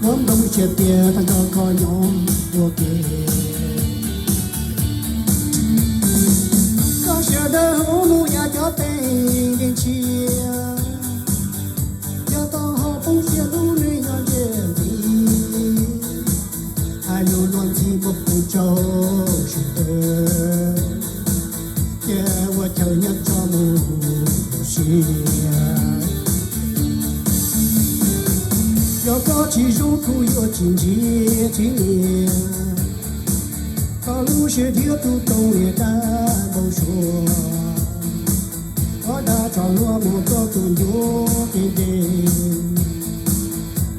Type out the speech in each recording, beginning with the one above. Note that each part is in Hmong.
Muab ntoo sia tias tag nrho koj nyob ua ke. Koj sawv daws hu mus yav cov teeb dej ntshiab, yog tau ho poob siab lub neej yog ntiag ntxiv. Hais lus luag ntxhi muaj phooj tsau sawv daws, cia ua chaw nyob tso mus ua siab. Yog koj tsis zoo kuv yuav tsis ntsia tsis nias, koj lub siab thiab tus tooj niam dab npau suav. Koj dab tso luag mus rau tus ncuav kev nce,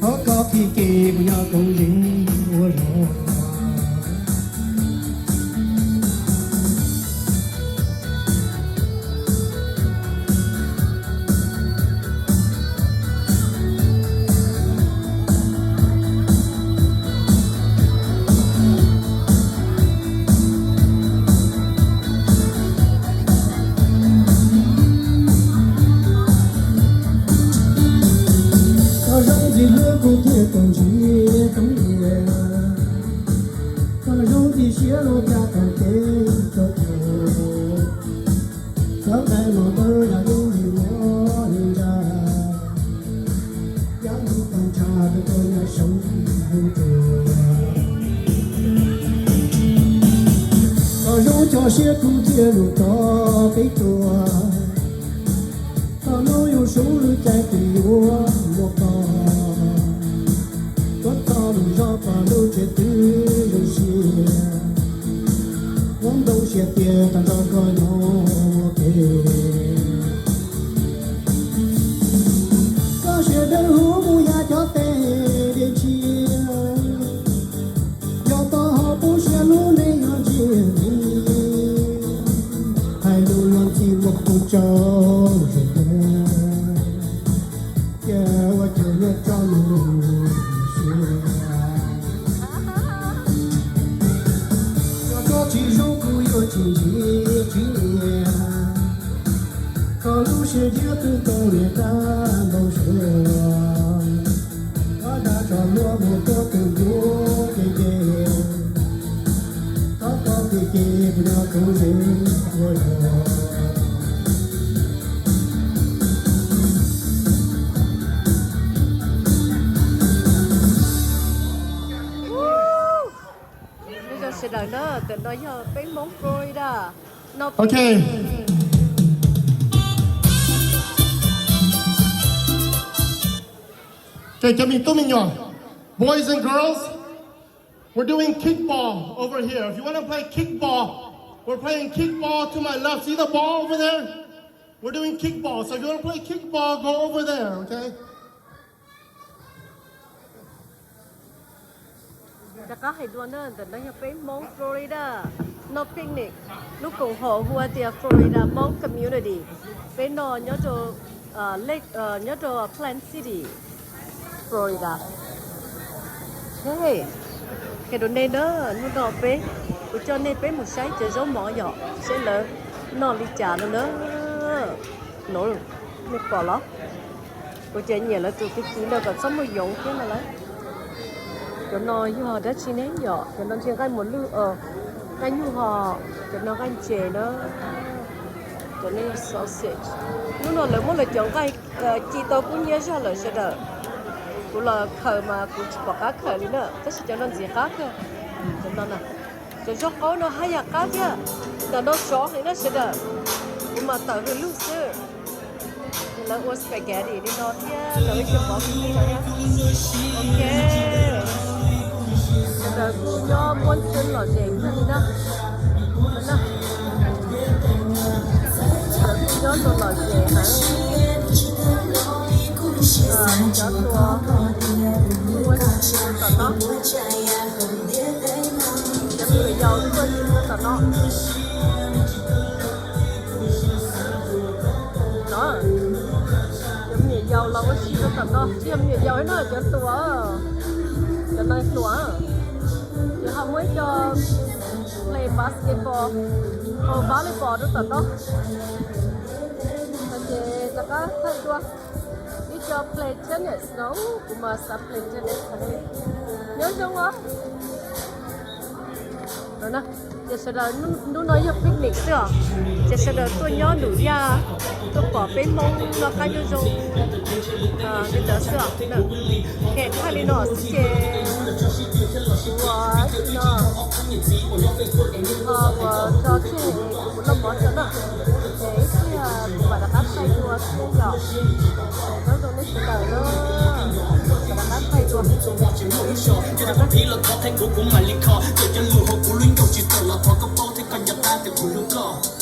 thov koj qhib kev kuv nyob koom zeej ua zog. Koj zoo ntxim hlub kuv thiaj tau ntsib koob hmoov, koj zoo ntxim siab luag caj tau kev rau kuv. Sawv daws los ntawd yog lub ntsej muag ntsa, yog lub paj ntsha rau koj nyob soob mus dua. Koj zoo coj siab kuv thiaj lug tau peb tuaj, koj hnub yuav sub lub caij twg yuav muaj koj, koj txoj lus zog koj lub tsev twb zoo siab. Muab ntoo sia tias tag nrho koj nyob ua ke. Koj sawv daws hu mus yav cov teeb dej ntshiab, yog tau ho poob siab lub neej yog ntsiag li. Hais lus luag ntxhi muaj phooj tsau sawv daws, cia ua chaw nyob tso mus ua siab. Yog koj tsis zoo kuv yuav tsis ntsia tsis nias, koj lub siab thiab tus tooj niam dab npau suav. Koj dab tso luag mus rau tus ncuav kev nce, thov koj qhib kev kuv nyob koom zeej ua zog. Nyob zoo sawv daws na, ntawm no yog peb Hmoob Florida no. Ok. Cov me tub me nyuam, boys and girls, we're doing kickball over here. If you want to play kickball, we're playing kickball to my left. See the ball over there? We're doing kickball. So if you want to play kickball, go over there, okay? Rov qab hais dua na, ntawm no yog peb Hmoob Florida noj picnic, lub koom haum hu ua tias Florida Hmong Community. Peb no nyob rau, nyob rau Plant City, Florida. Qhia rau nej na, hnub no peb, kuv coj nej peb mus saib cov zaub mov yom, saib lawv noj li cas no na. No, nej pom los? Kuv ces nyiam lawv tus kwv txiv ntawd kom txhob muaj yoov thiab no lawm. Cov no yog dab tsi ne yom? Cov no ntshe nqaij muas lwj, nqaij nyuj hos, cov no nqaij ntses na. Cov no yog sausage. Hnub no lawv muab lawv cov nqaij ci tau kub hnyiab zog lawm sawv daws. Kuv los khaws mas kuv tsis pom qab khaws li na, tab sis cov no ntxim qab kawg. Cov no na, cov zaub qaub no haj yam qab thiab. Ntawm no sov heev na sawv daws, kuv mas tawm hws lug xwb. Lawv ua spaghetti li no thiab lawv ib co pov xwm li no thiab. Ok, sawv daws kuj nyob muab xwb lom zem kawg li na. Sawv daws kuj nyob rau lom zem heev. Cov tuas ua si rau tom no, cov me nyuam yaus ua si rau tom no. No, cov me nyuam yaus los ua si rau tom no, tsis yog me nyuam yaus no, cov hluas, cov no hluas. Ces ho muaj ib co play basketball, o, volleyball rau tom no. Ces rov qab thaij dua ib Cov play tennis no, kuv mas xav play tennis heev li. Nyob zoo os. Ces sawv daws, hnub no yog picnic xwb os, ces sawv daws tuaj nyob num yaj, tuaj pom peb Hmoob noj qab nyob zoo li ntawd xwb os. Thaij li no xwb ces kuv no ho uas tso tseg kuv mus noj mov tso na, es ib pliag kuv mam rov qab thaij dua thiab yom. Nyob zoo nej sawv daws na, mam rov qab thaij dua. Kuv mam li kho, cov lus hauv kuv lub ncauj tsis txawm los thov koj paub thiab koj nco qab tias kuv hlub koj.